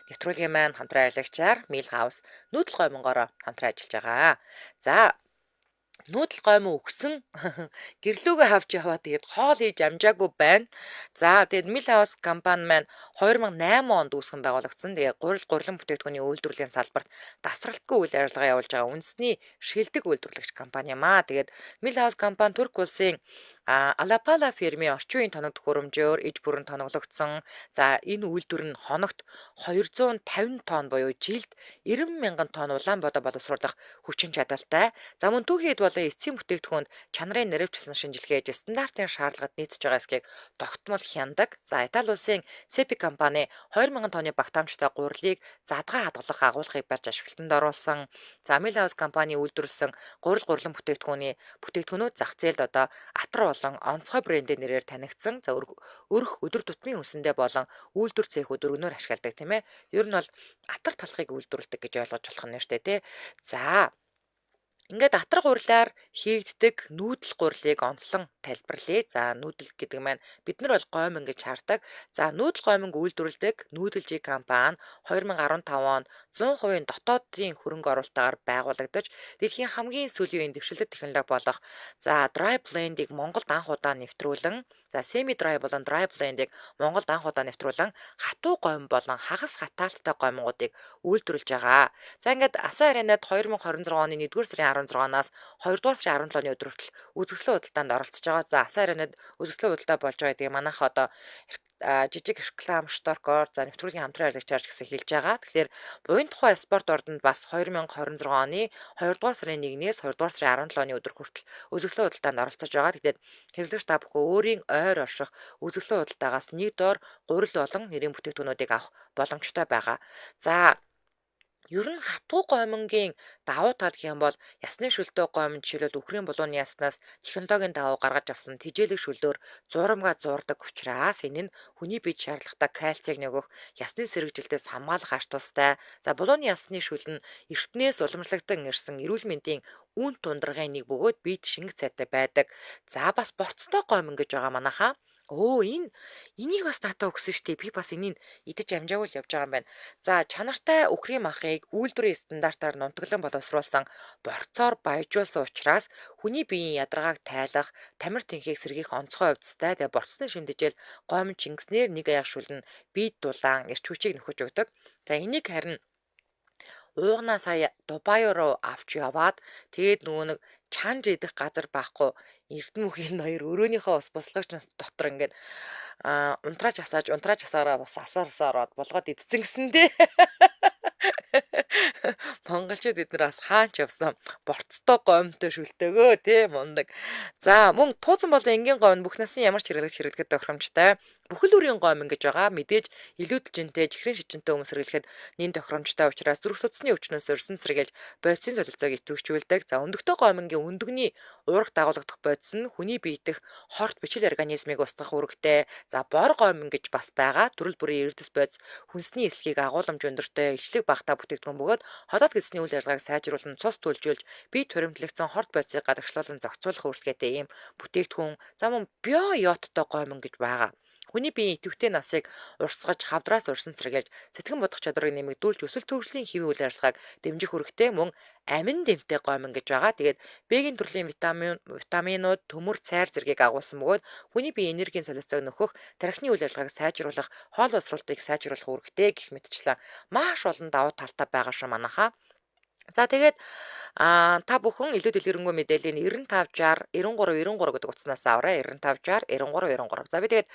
Нэвтрүүлгийн маань хамтран ажиллагчаар Mill House нүүдэл гоймонгоороо хамтран ажиллаж байгаа. За, нүүдэл гоймон өгсөн гэрлүүгээ авч яваад тэгээд хоол хийж амжаагүй байна. За, тэгээд Mill House компани маань 2008 онд үүсгэн байгуулагдсан. Тэгээд гурил гурилан бүтээгдэхүүний үйлдвэрлэлийн салбарт тасралтгүй үйл ажиллагаа явуулж байгаа үндэсний шилдэг үйлдвэрлэгч компани юм аа. Тэгээд Mill House компани Турк улсын Алапала фирмийн орчин үеийн тоног төхөөрөмжөөр иж бүрэн тоноглогдсон. За, энэ үйлдвэр нь хоногт 250 тонн буюу жилд 90 мянган тонн улаан бодоо боловсруулах хүчин чадалтай. За, мөн түүхийн эд болон эцсийн бүтээгдэхүүнд чанарын нэрвчилсэн шинжилгээж стандартын шаардлагад нийцэж байгаа эсэхийг тогтмол хянадаг. За, Итали улсын Сепи компани 20 мянган тонны багтаамжтай гурилыг задгай хадгалах агуулгыг барьж ашиглалтанд оруулсан. За, Mill House компани үйлдвэрлэсэн гурил гурилан бүтээгдэхүүнүүд зах зээлд одоо атар болон онцгой брендийн нэрээр танигдсан. За, өрх өдөр тутмын үсэндээ болон үйлдвэр цехүүд өргөнөөр ашигладаг, тийм ээ. Ер нь бол атар талхыг үйлдвэрлэдэг гэж ойлгож болох нь шүү дээ, тий. За, ингээд атар гурилаар хийгддэг нүүдэл гурилыг онцлон тайлбарлая. За, нүүдэл гэдэг маань бид нар бол гоймон гэж хардаг. За, нүүдэл гоймонг үйлдвэрлэдэг Нүүдэлжи компани 2015 онд 100% дотоодын хөрөнгө оруулалтаар байгуулагдаж, дэлхийн хамгийн сүүлийн үеийн дэвшилтэт технологи болох, за, dry blend-ийг Монголд анх удаа нэвтрүүлэн, за, semi dry болон dry blend-ийг Монголд анх удаа нэвтрүүлэн хатуу гоймон болон хагас хатаалттай гоймонгуудыг үйлдвэрлэж байгаа. За, ингээд Асан Аренад 2026 оны 1-р сарын 16-наас 2-р сарын 17-ны өдөр хүртэл үзэсгэлэн худалдаанд оролцож байгаа. За, Асан Аренад үзэсгэлэн худалдаа болж байгаа гэдгийг манайх одоо жижиг реклам шторкоор, за, нэвтрүүлгийн хамтран ажиллагчаар ч гэсэн хэлж байгаа. Тэгэхээр буян тухай спорт ордонд бас 2026 оны 2 дугаар сарын 1-ээс 2 дугаар сарын 17-ны өдөр хүртэл үзэсгэлэн худалдаанд оролцож байгаа. Тэгэхээр хэрэглэгч та бүхэн өөрийн ойр орших үзэсгэлэн худалдаагаас нэг дор гурил болон нэрийн бүтээгдэхүүнүүдийг авах боломжтой байгаа. За, ер нь хатуу гоймонгийн давуу тал гэх юм бол ясны шөлдөө гоймон жишээлбэл үхрийн булууны яснаас технологийн дагуу гаргаж авсан тэжээлэг шөлөөр зуурамгаа зуурдаг учраас энэ нь хүний биед шаардлагатай кальцийг нөгөх, ясны сэргэжилтээс хамгаалах ач тустай. За, булууны ясны шөл нь эртнээс уламжлагдсан ирсэн эрүүл мэндийн үн тундрагын нэг бөгөөд биед шингэх цайтай байдаг. За, бас борцтой гоймон гэж байгаа манайхаа. Өө, энийг бас надад өгсөн шүү дээ. Би бас энийг идэж амжаагүй л явж байгаа юм байна. За, чанартай үхрийн махыг үйлдвэрийн стандартаар нунтаглан боловсруулсан борцоор баяжуулсан учраас хүний биеийн ядаргааг тайлах, тамир тэнхийг сэргийх онцгой хувьцтай. Тэгээ борцны шимдэжэл гоймон чингэснээр нэг аяга шүлэн биед дулаан, эрч хүчийг нөхөж өгдөг. За, энийг харин уугнаа сая Дубай руу авч яваад, тэгээд нөгөө нэг чанж идэх газар байхгүй, Эрдэнэ хоёр өрөөнийхөө ус буслагч дотор ингээд унтрааж асааж, унтрааж асаараа бас асаар ороод болгоод идсэн гэсэн дээ. Монголчууд бид нар бас хаач явсан борцтой гомтой шүлтээгөө, тий, мундаг. За, мөн тууцан болон энгийн гомн бүх насны ямар ч хэрэглэгч хэрэглэхэд тохиромжтой. Бүхэл үрийн гомн гэж байгаа. Мэдээж илүүдэлжинтэй, чихрийн шижинтэй хүмүүс хэрэглэхэд нэн тохиромжтой учраас зүрх судасны өвчнөөс урьсан сэргийлж бодисын солилцоог идэвхжүүлдэг. За, өндөгтэй гомонгийн өндөгний уураг дагуулгадах бодис нь хүний бие дэх хорт бичил организмыг устгах үүрэгтэй. За, бор гомон гэж бас байгаа. Төрөл бүрийн эрдэс бодис хүнсний эслэгийг агуулмж өндөртэй, ишлэг багатай бүтээгдэхүүн бөгөөд ходоод гэдэсний үйл ажиллагааг сайжруулан, цус төлжүүлж, бие хуримтлагдсан хорт бодисыг гадагшлуулан зохицуулах үүрэгтэй ийм бүтээгдэхүүн. За, мөн био йодтой гомон гэж байгаа. Хүний биеийн идэвхтэй насыг урсгаж, хавдраас урьсан сэргийлж, сэтгэн бодох чадварыг нэмэгдүүлж, өсөлт хөгжлийн хэвийн үйл ажиллагааг дэмжих үүрэгтэй, мөн амин дэмтэй гомон гэж байгаа. Тэгээд B-ийн төрлийн витаминууд, төмөр, цайр зэргийг агуулсан бөгөөд хүний биеийн энергийн солилцоог нөхөх, тархины үйл ажиллагааг сайжруулах, хоол боловсруулалтыг сайжруулах үүрэгтэй гэх мэтчлэн маш олон давуу талтай байгаа шүү манайхаа. За, тэгээд та бүхэн илүү дэлгэрэнгүй мэдээллийг 95 60 93 93 гэдэг утаснаас аваарай. 95 60 93 93. За, би тэгээд